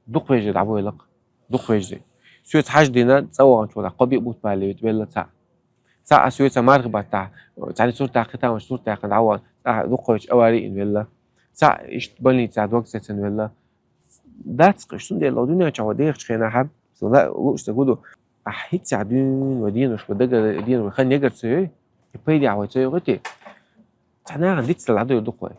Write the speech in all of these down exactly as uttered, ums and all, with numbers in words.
Дукха вежарий дӀабойлакх. Дукха вежарий. Соьца хьажа дина, цӀа ваханчул тӀехьа кхо-биъ бутт бале велла цхьаъ. Цхьаъ соьца мархий баттахь, цхьанне сурт даккхийтта, сурт даьккхина дӀавахана, цхьаъ дукха вежарий авари йина велла. Цхьаъ иштта больницехь дог сецна велла. Дац-кх уж, цундела дуьнен чохь вай дехачу хенахь, сан луъуш ца гуду, ахь хӀинццехь дуьйна вай денош, вай дагара денош, вай хан ягар ца йой, и пайдехь вай ца йогӀуьйтий? Цхьа нахана дицдала дӀадойр ду-кх вай.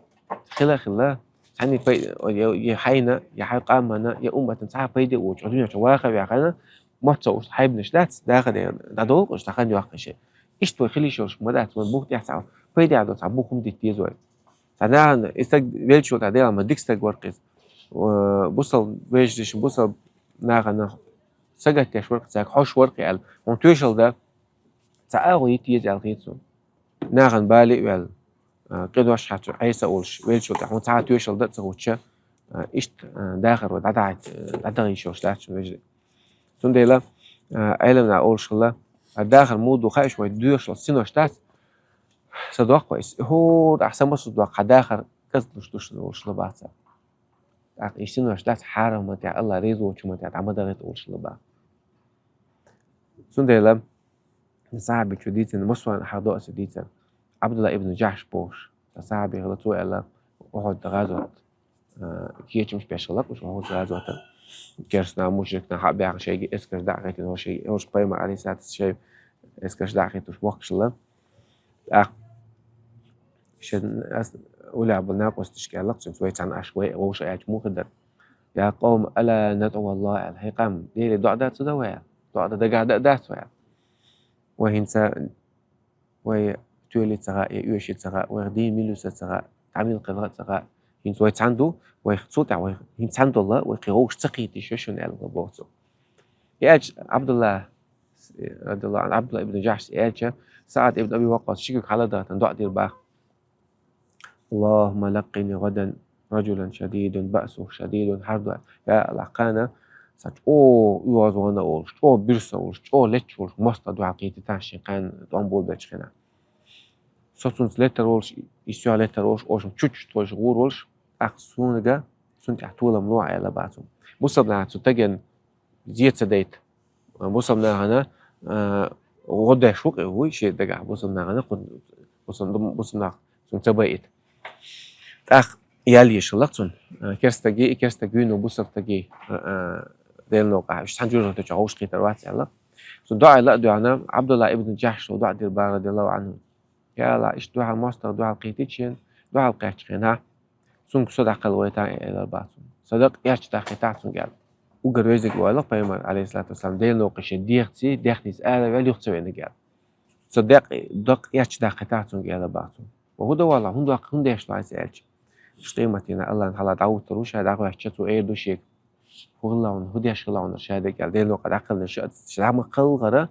Хила а хилла, цхьанне пай-, я, я хьайна, я хьайн къомана, я умматана цхьа а пайде а воцуш, дуьнен чохь ваха а ваьхна, мотт ца хууш хьайбанаш дац, даха а даьлла, дӀадолу-кх уж цхьа хан йоккхуш. Иштта вай хила йиш йолуш ма дац, вайн бух тӀехь цхьа пайдехь долу цхьа бух хӀума дита деза вай. Цхьа нахана, и стаг веллачул тӀехьа Делан ма дика стаг вара-кх иза. Э, бусалба вежаршна, бусалба нахана сагатдеш вара-кх иза, хьош вара-кх аьлла. Хьуна тоьшалла дан цхьа агӀо йита еза аьлла хета суна. Нахана бала а ваьлла, а, къинош хьаьрча Ӏеса а волуш, веллачул тӀехьа хьуна цхьа а тоьшалла дан а ца хӀуттуш, а, иштта, а, дахар вай дӀадахьийта, дӀадаха йиш йолуш дац шуна, вежарий. Цундела, а, Ӏеламнаха олуш хилла, а, дахар муха ду хаьий шуна, вай доьшуш долу синош дац, сан доккху вай, хӀора ахь сан массо а доккху хьан дахар кӀезиг луш ду шуна олуш хилла бах цара. ТӀаккха и синош дац хьарам хӀуманна тӀехь, АллахӀ реза воцу хӀуманна тӀехь дӀа ма дахийта олуш хилла бах. Цундела сахьабичо дийцина, массо а хьан доӀа аса дийцина, Ӏабдулла ибн Джахьш бохуш, цхьа сахьаби хилла, цо аьлла, Ухьуд гӀазот, а, кечамаш беш хилла-кх уьш Ухьуд гӀазотан. Керстанах, мушрикнах хьа а баьхна шайга эскарш дӀа а хӀиттина, шайга, уьш пайхамар, Ӏалайхиссалату вассалам, шайн эскарш дӀа а хӀиттина, уьш бохкуш хилла. ТӀаккха шен ас-, уллехь болу накъосташка аьлла-кх цуьнца, вай цхьаьна аш вай вовшах аьлча муха хир дара. Я къавм, ала надӀу АллахӀ, аьлла, хьайн къам, Деле доӀа дан ца дан вай, аьлла, доӀа дан дагахь дан а дац вай, аьлла. Вай хӀинца, вай тоьлий ца хаьа, я оьший ца хаьа, вайх дийна мила ву ца хаьа, дӀа мила кхелхо а ца хаьа. ХӀинца вай цхьаьна ду, вай цул тӀаьхьа вай хӀинца цхьаьна долу, вай кхин вовшах ца кхетийша шуна, аьлла боху цо. И аьлча Ӏабдулла, радияллаху Ӏанху, Ӏабдулла ибн Джахьш аьлча, СаӀд ибн Аби Ваккъас ши куьг хьала а дахийтина доӀа дира бах. АллахӀумма лаккъини гӀадан раджулан шадидун баъсуху шадидун хьардуа. Я АллахӀ, кхана сан чӀогӀа оьгӀазвахана а волуш, чӀогӀа буьрса а волуш, чӀогӀа леташ а волуш мостагӀа дуьхьал кхетийта шен кхана тӀом болабеллачу хенахь. Со цунца летар волуш, и соьх летар волуш, оцунна чуччу тхойша гӀур волуш, тӀаккха суна ган, цунна тӀехь толам лохьа, аьлла бах цо. Бусалба наха цу стагана зе ца дайта. Бусалба нахана, а, гӀо деш ву-кх и, вуй шен дагахь, бусалба нахана кху-, бусалба, бусалба нах цунна ца байита. ТӀаккха ял йиш хилла-кх цунна. А, керстаги, и керстаг вийна бусалба стаги, а, а, Делан новкъахь, уьш цхьана жоьжахати чохь вовшахкхетар вац аьлла. Цунна доӀа ла а доьгӀна, Ӏабдулла ибн Джахьшо доӀа дира бах, радияллаху Ӏанху. Я АллахӀ, иштта дуьхьал мостагӀа дуьхьал кхетийта шена, дуьхьал кхаьччу хенахь, цуьнга со дӀакхалхайтахь, элира бах цунна. Сан дакъа эцча дӀакхетахь цуьнга, аьлла. Уггар везиг ву аьлла-кх пайхамар, Ӏалайхиссалату вассалам, Делан новкъахь шен дегӀаца, дехница араваьлла юха ца вениг, аьлла. Сан дакъа, дакъа эцча дӀакхетахь цуьнга, элира бах цунна. Ва хӀун дан ву, АллахӀ, хӀун доккха, хӀун деш ду хьайца, аьлча? Уьш къематдийнахь АллахӀна хьалха дӀахӀуттур ву ша, дӀахӀоьттича цо эр ду шега: хӀун хилла хьуна, хӀун деш хилла хьуна ша дерг, аьлла. Делан новкъахь дӀакхелхина ша, ша дӀа ма кхалхара,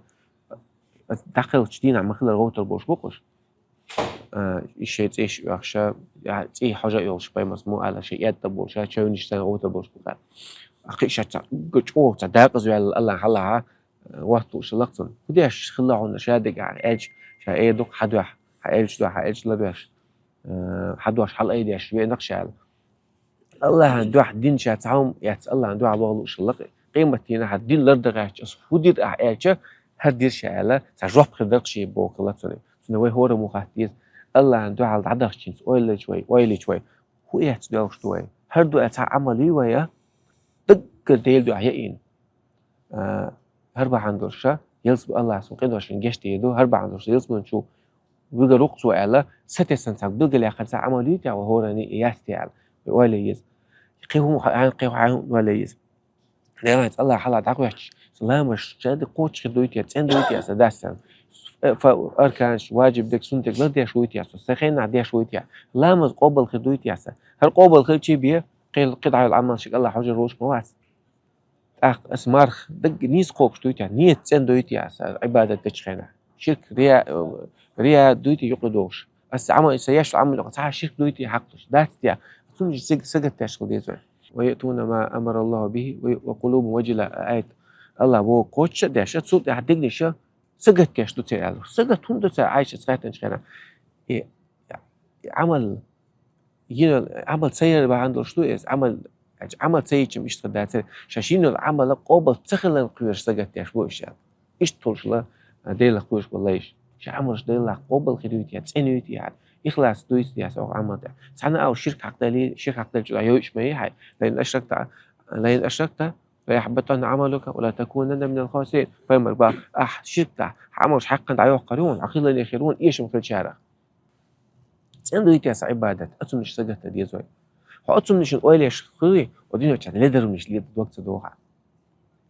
аса дӀакхелхачу дийнахь ма хилар гӀовтар болуш бу-кх уьш. А, и шайн цӀийш оьхуш, я цӀий хьожа а йолуш, пайхамарс ма аьлла, шайн эд тӀе болуш, я чевнаш санна гӀовтар болуш бу-кх. А, кхин ша ца, уггар чӀогӀа ца дакъаза ваьлла АллахӀна хьалха, а, вахт лууш хилла-кх цунна. ХӀун деш хилла хьуна ша дерг, аьлча, ша эр ду-кх: хьан дуьхьа, хьан элча дуьхьа, хьан элча лардеш, а, хьан дош хьалаайдеш веана-кх ша, аьлла. АллахӀан дуьхьа дин ша цхьа хӀума эцна, АллахӀан дуьхьа ваха лууш хилла-кх. Къематдийнахь хӀара дин лардан гӀерташ аса хӀун дира ахь аьлча, хӀара дира ша, аьлла, цхьа жоп хир дара-кх шен боху хилла цунна. Цунна вай хӀора муха хатта деза, АллахӀан дуьхьал дӀадахча хӀинца ойла йича вай, ойла йича вай, хӀун эцна доьлхуш ду вай? ХӀара ду аьлла цхьа Ӏамал юй вай, а? Даггара Делан дуьхьа яийна. А, хӀара бахьана долуш ша, ялсам-, АллахӀа суна къиношна гечдийр ду, хӀара бахьана долуш ялсамани чу вигар ву-кх цо аьлла, сатесна цхьа билгалъяьккхина цхьа Ӏамал юй те вай хӀоранна, и яц те аьлла, вай ойла е еза. Кхин хӀума хьан, кхин хӀума хьан ойла е еза. Делан АллахӀна хьалха дӀахӀоьттича, сан ламазаш ша дерг кхочушхир дуй те, цӀена дуй те сан дас санна? Фа-, арканаш, ваджиб дерг, суннат дерг лардеш вуй те со, сан хенахь деш вуй те? Ламаз къобал хир дуй те сан? ХӀара къобал хилча бен, кхин, кхидӀа йолу Ӏамалшка АллахӀ хьожур волуш ма вац. ТӀаккха аса марха дагга нийса кхобуш дуй те, нийят цӀена дуй те аса Ӏибадат дечу хенахь? Ширк, рия, рия дуй те юкъа догӀуш? Аса Ӏамал, аса еш Ӏамал юкъа цхьа ширк дуй те хьакхалуш? Дац те. Цунна саг-, сагатдеш хила деза вай. «Ва яътуна ма амара Аллаху бихи ва, ва къулубухум важила», аят. АллахӀ вогӀу кхочуш а деш, цул тӀаьхьа дегнаш сагатдеш ду церан аьлла. Сагатдеш хӀунда ду цара Ӏайшас хаьттинчу хенахь? И, и Ӏамал, йина Ӏамал ца яр бахьана долуш ду иза, Ӏамал Хьажа, Ӏамал ца йича-м иштта хир дацар. Ша шийна йола Ӏамал къобал ца хиларна кхоьруш сагатдеш бу уж аьлла. Иштта хул шуна, а, Делах кхоьруш бола лайш. Шун Ӏамалш Делах къобал хир юй-те, цӀена юй-те яхар. Ихлас дуй-те яц оаха Ӏамал тӀехь. Цхьанна а ширк хьакхаделча, ширк хьакхаделча йойуш ма йий хьай. «لئن أشركت، لئن أشركت ليحبطن عملك ولتكونن من الخاسرين». Пайхамар бах, ахь ширк дахь, хьан Ӏамалш хьакхаделча дӀайохкар юй хьуна, хьан хиларна хир юй хьуна, эшам хилчарах. ЦӀена дуй-те яц Ӏибадат, а цуннаш сагатдергдий вай. Хьо а цуннаш ойла еш хилча, хьо дуьнен чу ледаргдолаш ледаргда дог ца доху хьа.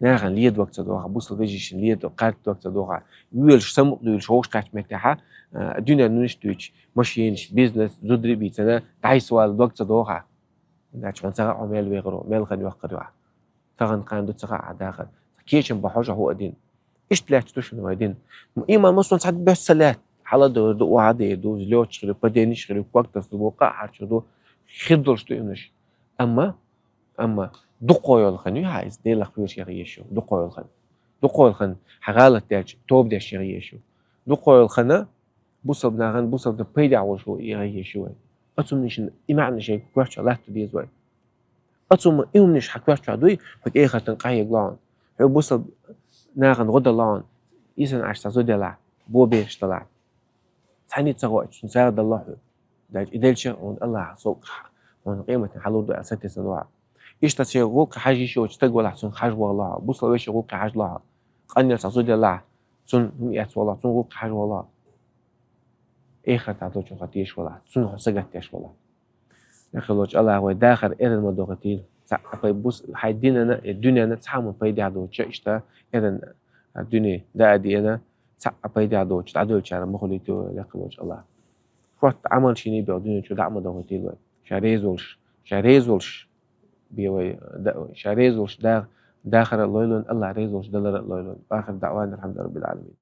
Нахана ледаргда дог ца доху хьа, бусалба вежаршна ледаргда, кхардаргда дог ца доху хьа. Воьлуш, самукъадоьлуш, вовшахкхаьчначу меттехь, а, дуьненна нунаш дуьйцуш, машенаш, бизнес, зударий бийцина, дӀасавала дог ца доху хьа. Дача ван ца хаьа хьо мел вехаро, мел хан йоккхар ю хьа. Тахана-кхана ду ца хаьа хьан дахар. Кечам бан хьожа хьо а дина. Иштта лаьтташ ду шуна вай дин. Иман массо а цхьа бес ца лаьтта. Хьала дойр ду, охьа дер ду, взлёташ хир ю, падениш хир ю, ког тасалур бу, къа хьарчур ду, хир долуш ду имнаш. Амма, амма дукха йолу хан ю хьан иза, Делах кхоьруш яха езаш ю, дукха йолу хан. Дукха йолу хан хьан гӀалат дечу, тоба деш яха езаш ю. Дукха йолу хан бусалба нахана, бусалба пайда а волуш яха езаш ю вай. Оцу хӀуманашна и маьӀна шайн коьртачохь латта деза вай. Оцу хӀума, и хӀуманаш хьан коьртачохь дуй, хьо кӀехатан къахьега лахьа. Хьо бусалба нахана гӀо дан лахьа, Ӏийсан Ӏаш цхьа зуда делахь, бо бераш далахь. Цхьаьннан ца гӀо, цунна сагӀа дан лахьа. Дача и делча, хьуна Аллахьа сов, хьуна къематан хьалур ду аьлла сатесна вахьа. Иштта шен гӀуллакхе хьажа йиш йоцу стаг валахь, цунна хьажа ваха лахьа. Бусалба вешин гӀуллакхе хьажа лахьа. Къанъелла цхьа зуда делахь, цунна хӀума эцна валахь, цунна гӀуллакхе хьажа ваха лахьа. Эхартахь долчун хьо тешаш валахь, цунна хьо сагатдеш валахь. Даккхалочу Аллахьа вай дахар эрна ма дохуьйтийла. Цхьа а пай бус-, хьайн динана, я дуьненна цхьа а хӀума пайдехь доцуча иштта эрна, а, дуьне даа а деана, цхьа а пайдехь доцучу дӀадевллачарах ма хуьлуьйтийла вай, даккхалочу Аллахьа. Шортта Ӏамал шена бен дуьнен чу дӀа а ма дохуьйтийла вай. Ша реза волуш, ша реза волуш бен вай, да-, ша реза волуш да-, дахар а лойла вайна, Аллахь реза волуш далар а лойла вайна. Ва ахиру даӀвана анил-хьамдулиллахӀи раббил Ӏаламин.